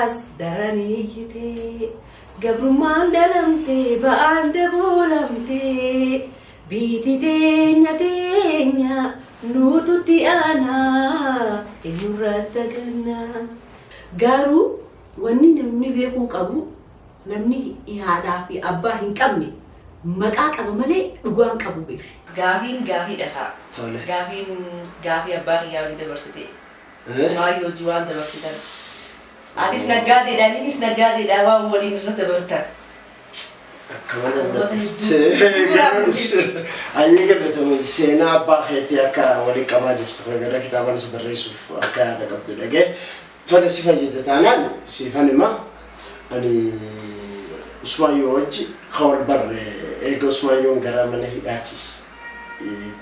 Isaas daran iyyitee gabrummaan dhalamtee ba'aan daboolamtee biiti teenya teenya nuututti aanaa eenyurraa dagannaa. Garuu wanni namni beekuu qabu, namni haadhaa fi abbaa hin qabne maqaa qaba malee dhugaan qabu beeki. Gaafiin gaafii dhakaa. Tole. Gaafiin gaafii abbaa kiyyaa wajji dabarsite. Sumaayyoo wajji waan dabarsitan. Atis naggaadeedha, innis naggaadeedha waan waliin irra dabartan. Akka mana Ayyee, galatoomi. Seenaa abbaa keetii akka waliin qabaa jirtu gara kitaabanis barreessuuf akka yaada qabdu dhagee. Tole, si fayyada taanaan siifan hima. Ani Usmaayyoo wajji ka wal barre eega Usmaayyoon gara mana hidhaati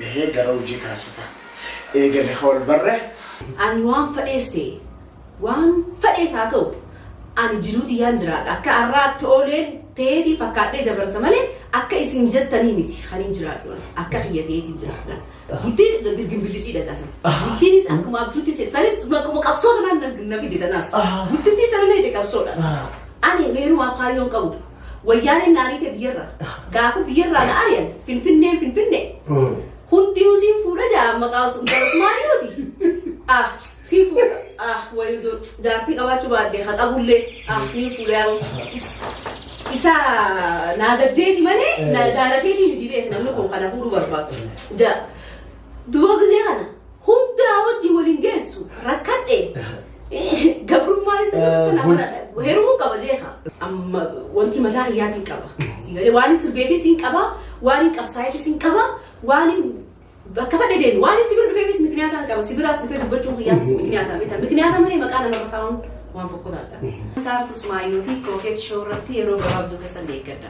bahee gara hojii kaasata eegale ka wal barre. Ani waan fadhees ta'e, waan fadhees haa ta'u, ani jiruu tiyyaan jiraadha. Akka har'aatti ooleen ta'eetii fakkaadhee dabarsa malee akka isin jettanii miti kan hin jiraadhu. Akka kiyya ta'eetiin jiraadha. Bultiin girgimbillicii dhagasan. Bultiinis akkuma abjuutti sanis akkuma qabsoo kanaan na fide tanaas. Bultittii sana na fide qabsoodha. Ani heerumaaf kaayyoon qabu. Wayyaaneen na ariite biyyarraa. Gaafa biyyarraa na ari'an Finfinneen Finfinnee. Hundinuu siin fuudha jaa maqaa intala Usmaaniyooti. Ah, siin fuudha. Ah, wayii jaartii qabaachuu baadhee haa qabullee. Ah, niin fuudha yaa. Isa naa gaddeeti malee na jaalateetii miti beek namni kun kana fuudhuu barbaadu. Ja duba gizee kana hundaa wajjin waliin geessu rakkadhe gabrummaan isa sana heerumuu qaba jeeqa. Amma wanti mataa kiyyaatiin qaba. Siin galee waan hin sirbeefis hin qaba, waan hin qabsaa'eefis hin qaba, waan hin bakka fadhe deemu, waan hin sibira dhufeefis mikniyaataan qaba. Sibiraas dhufee dubbachuun kiyyaafis mikniyaataa miti. Mikniyaata malee maqaa namarra kaa'uun waan fokkotaadha. Saartuu Usmaayyooti Kookeet Show irratti yeroo gabaabduu keessan eeggadha.